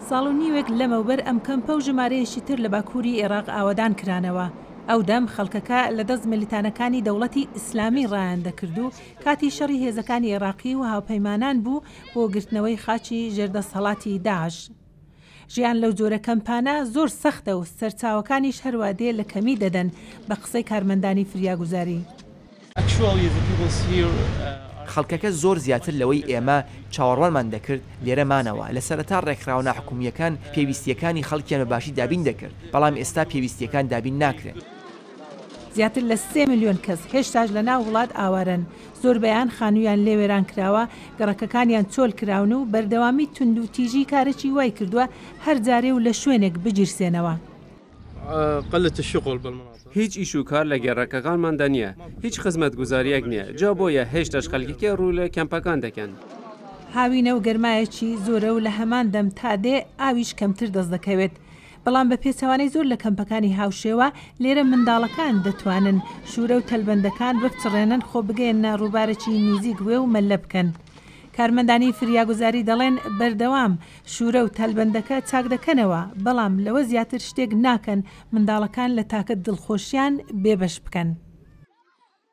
ساڵ و نیوێک لەمەوبەر ئەم کەمپە و ژمارەیەکی تر لە باکووری ئێراق ئاوەدان کرانەوە. ئەو دەم خەڵکەکە لە دەست میلیتانەکانی دەوڵەتی ئیسلامی ڕایان دەکرد و کاتی شەڕی هێزەکانی ئێراقی و هاوپەیمانان بوو بۆ گرتنەوەی خاکی ژێر دەستهەڵاتی داعش. ژیان لەو جۆرە کەمپانە زۆر سەختە و سەرچاوەکانیش هەروا دێ لە کەمی دەدەن، بە قسەی کارمەندانی فریاگوزاری. خەڵکەکە زۆر زیاتر لەوەی ئێمە چاوەڕوانمان دەکرد لێرە مانەوە، لە سەرەتا ڕێکخراوە ناحکومییەکان پێویستییەکانی خەڵکیان بە باشی دابین دەکرد، بەڵام ئێستا پێویستییەکان دابین ناکرێن. زیاتر لە 3 ملیۆن کەس هێشتاش لە ناو وڵات ئاوارەن، زۆربەیان خانوویان لێ وێران کراوە، گەڕەکەکانیان چۆل کراون و بەردەوامی توندوتیژی کارێکی وای کردووە هەر جارێ و لە شوێنێک بگیرسێنەوە. هیچ ئیش و کار لە گەڕەکەکانماندا نییە، هیچ خزمەتگوزارییەک نییە، جا بۆیە هێشتاش خەڵکەکە ڕوو لە کەمپەکان دەکەن. هاوینە و گەرمایەکی زۆرە و لە هەمان دەم تا دێ ئاویش کەمتر دەست دەکەوێت. بەڵام بە پێچەوانەی زۆر لە کەمپەکانی هاوشێوە، لێرە منداڵەکان دەتوانن شوورە و تەلبەندەکان بپچڕێنن خۆ بگەیەننە ڕووبارێکی نیزیک وێ و مەلە بکەن. کارمەندانی فریاگوزاری دەڵێن بەردەوام شوورە و تەلبەندەکە چاک دەکەنەوە، بەڵام لەوە زیاتر شتێک ناکەن منداڵەکان لە تاکە دڵخۆشیان بێبەش بکەن.